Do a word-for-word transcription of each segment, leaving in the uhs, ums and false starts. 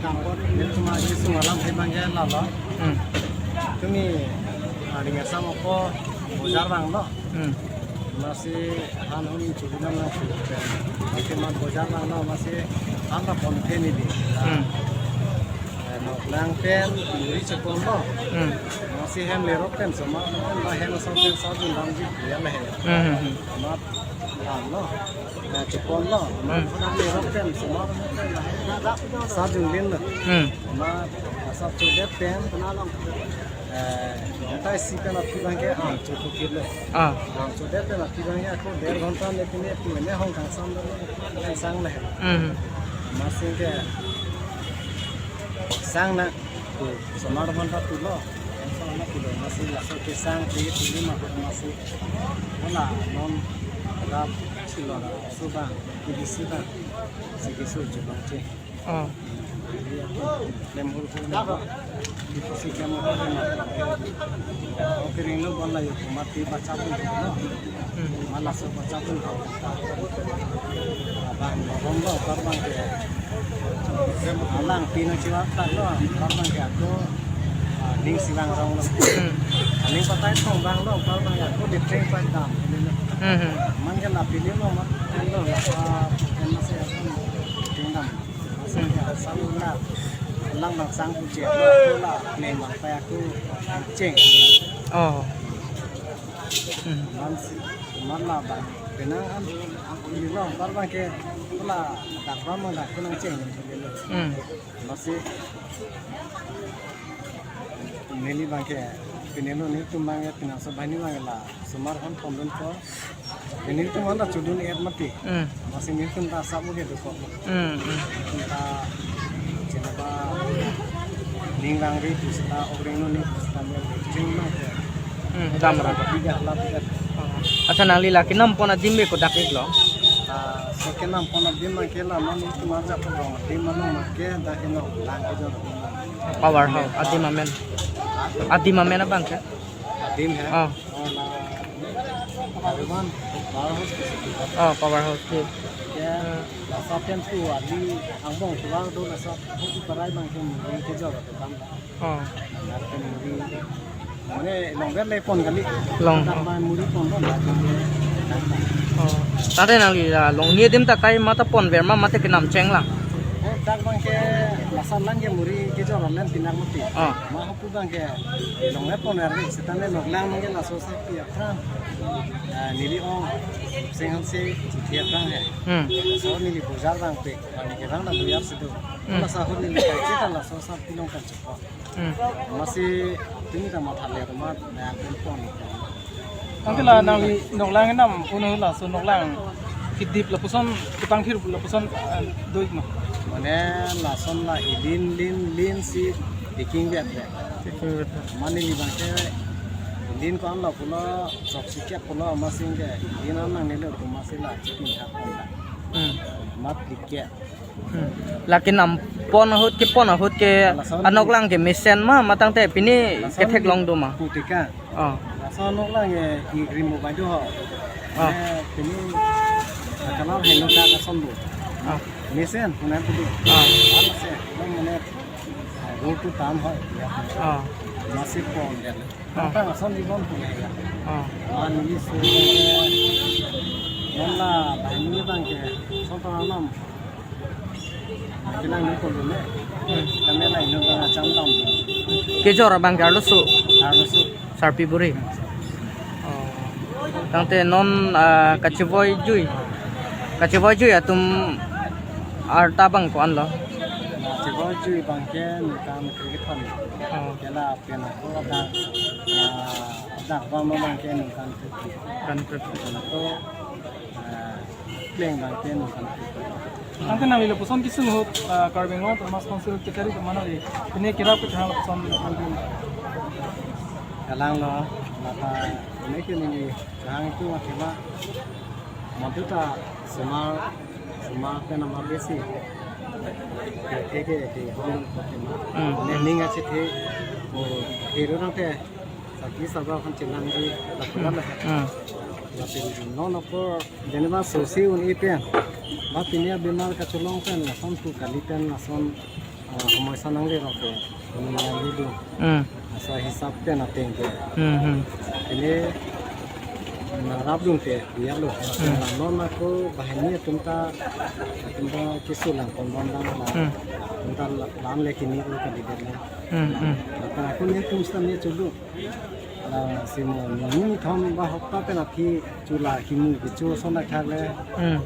Kangkot, ini cuma isi semalam memang ya lalo. Hmm. Tumi, ah, dengan sama ko bojar bang lo. Hmm. Masi han hon chubi nam na. Masi ma bojar bang lo, masi han ta pon the neli. Hmm. Eh, noklang pen, muri chepon lo. Hmm. Masi hem lerok pen, soma, ma hem so pen sa jun dam ji, ya le he. Hmm, hmm, hmm. Mat, han lo. Eh, chepon lo. Hmm. Mat, han lerok pen, soma, sa jun din lo. Hmm. Mat, sa chudet pen, eh, ta isi pen aphi bang ke, ah, chukup kit lo. Ah. Ah, chudet pen aphi bang ke, ako der ghonta ne pine, pine hong kangsam lo, sang le he. Hmm. Masi ke, sang na, tu, soma ghonta tu lo, sang na tu lo, masi laso ke sang, ti, ti ma, masi, wala, non, rap, si lo, so bang, ti, si bang, si ke so, chepon che. Oh. Klem hur hur na. Ipo si klem hur hur na. Oke, ring lo bon la yo, mati bacha pun lo. Hmm. Ma laso bacha pun lo. Abang, bom lo, karbang ke. Alang pino chiwa tak lo, karbang ke ako. Ah, ning silang rong lo. Hmm. Ning patai thong bang lo, karbang ke ako di train pa dam. Hmm, hmm. Man ke la pili lo, man lo, la pa, en masi ako. Ting dam. Salula lang bang sang puche la ne bang pa aku cheng. Oh. Hmm. Man si, man la bang penang an, aku ni lo, karbang ke la dak bang ma dak penang cheng. Hmm. Masi neli bang ke, pine lo nelitum bang ke, pine so bani bang ke la, soma han pon dun ko. Nelitum han ta chodun et mati. Hmm. Masi nelitum ta sabo ke do ko. Hmm, hmm. Nelitum ta chenaba ning lang ri tu seta, oring lo ni tu seta, me ching ma ke. Hmm, dam ra. Biga la biga. Oh. Accha, nangli la kenam pon adim be kodak ik lo? Ah, so kenam pon adim ma ke la, man nelitum ajak ko adim ma lo ma ke, dak ino lang ke jo. Power house, adim amen. Adim amen abang ke? Adim he. Oh. Oh, la, Taliban, power house ke situ. Oh, power house ke. Ya, la saten tu ali angbong keluar do la sa, itu parai bang ke muri kejor tu kan. Oh. Nar ke muri. Mane long ber le pon kali. Long. Dak bang muri pon lo, dak ke. Oh. Tangte nangli la longni adim ta kai ma ta pon ber ma, mate kenam cheng lang? Oh, dak bang ke la sa lang ke muri kejor len pinak mati. Oh. Ma Pu bang ke, long le pon er ni, seta ne noklang bang ke laso sa pi aphrang. Ah, neli ong, sing han si, chithi aphrang he. Hmm. So neli bojar bang pe, bang ke bang na bojar si do. Hmm. Laso ahut neli kai kita laso sa pi long kan chepon. Hmm. Masi, tumi ta matha le ma, na pon pon. Tangte la nangli noklang enam unu laso noklang kedip lapuson, kepangthir lapuson, eh, do ik ma? Mane lason la ilin lin lin si diking vet vet. Diking vet vet. Mane neli bang ke ilin ko-an lo pulo, chok si kep pulo, masi ke ilin an nangne lo pu masi la chitin hap pon la. Hmm. Mat dikke. Hmm. La kenam pon ahut ke, pon ahut ke, lason anoklang ke mesen ma, ma tangte pine lason ketheklong do ma? Putika. Oh. Lason noklang ke i rim mobile do ho. Oh. Eh, pine kalar heno ka kason do. Oh. Mesen, pune pudu. Oh. Ala se, lo mane, eh, go to town ho. Ya. Oh. Masi pon dia. Oh. Tang ason di pon pune ya. Oh. An ni su. Non la, bang ni bang ke. Son pa nam. Kelang ni kolom ne. Hmm. Kami la ino bang acham dam. Kejor abang ke arloso? Arloso. Sarpi buri. Oh. Tangte non, ah, kachevoi jui. Kachevoi jui atum arta bang ko-an lo? Kachevoi jui bang ke ningkan kre-kethom. Oh. Ke la pen ako dak, ah, dak bang ma bang ke ningkan kre-kethom. Kan kre-kethom. Ako, ah, pleng bang ke ningkan kre-kethom. Tangte nangli lapuson kesung ahut, ah, Karbi Anglong Autonomous Council kachari kemana di? Pine kerap kechang lapuson nangli? Kalang lo, mata pine ke neli kechang itu akibat madu ta semar, semar ke nama besi. Ke, ke, ke, ke, hong, ke, ke, Hmm. Ne ning achethe, oh, hero nang te, sati sabra kan chelang di, lapuran lah. Hmm. Lapen non ako, jene ba sosi un-e pen. Ba pine abimar kachelong pen, lason pu kali pen, lason Homoi sa nangle rok ke, ini yang dulu. Hmm. Asa hisap ke na teng ke. Hmm, hmm. Ini nangrap dung ke, dia lo. Hmm. Non aku bahani atum ta, atum ta keso lang pon pon lang la. Hmm. Atum ta la-, lan le kini lo kandidat lang. Hmm, hmm. Maka aku ni atum sita ni chulu. La simo ni thom ba hopta pen aphi chula kimu kecho sona khale. Hmm.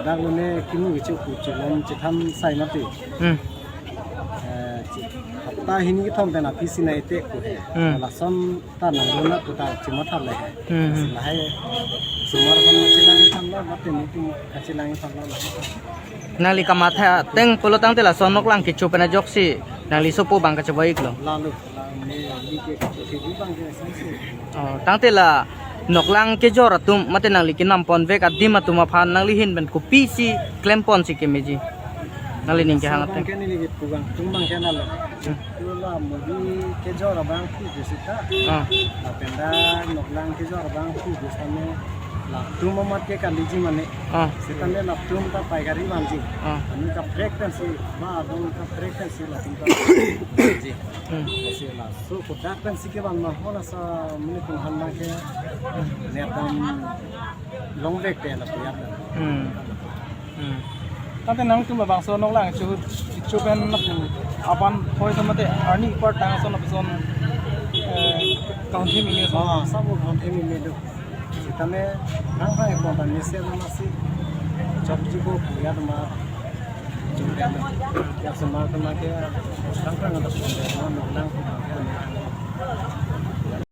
Dak lo ne kimu kecho ku chulom chetham sai mati. Hmm. Eh, chi-, hopta hini kethom pen aphi sina ite ku he. Hmm. Lason ta nang lo na ku ta chima thap le he. Hmm, hmm. Lahai sumar kon chilang tham lo, mati ni tu kachilang tham lo. Nangli kamatha ateng pulo tangte lason noklang kecho pen ajoksi nangli sopo abang kachobei lo. Lalu, lalu ni, ni ke kecho si di bang ke sansi. Oh, tangte la noklang kejor atum mate nangli kenam ponvek adim atum aphan nangli ahin pen kopisi klem ponsi kemeji? Nangli ning kehang ateng. Bang ke neli pugang tum bang ke nalo. Hmm. Tula modi kejor abang ku besita. Ah. Lapen dak noklang kejor abang ku besita me latum amat ke kaliji mane. Ah. Sitame latum ta paigari vanji. Ah. Ani kaprek pensi, ba adong kaprek pensi latum ta vanji. Hmm. Si laso kodak pensi kevan ma hola sa mene pun han ma ke netam longvek pen la puyat na. Hmm. Hmm. Tangte nangtum labangso noklang kecho, kecho pen lapu aban hoi sa mate arni kepar tang ason lapuson, eh, kaun thim ini ason. Oh, sabo kaun thim ini do. Sitame nang hai ko ban mesen masi. Chok chiko puyat ma. Chok ya ma. Ya semar kena ke nang kan ada pun noklang ko.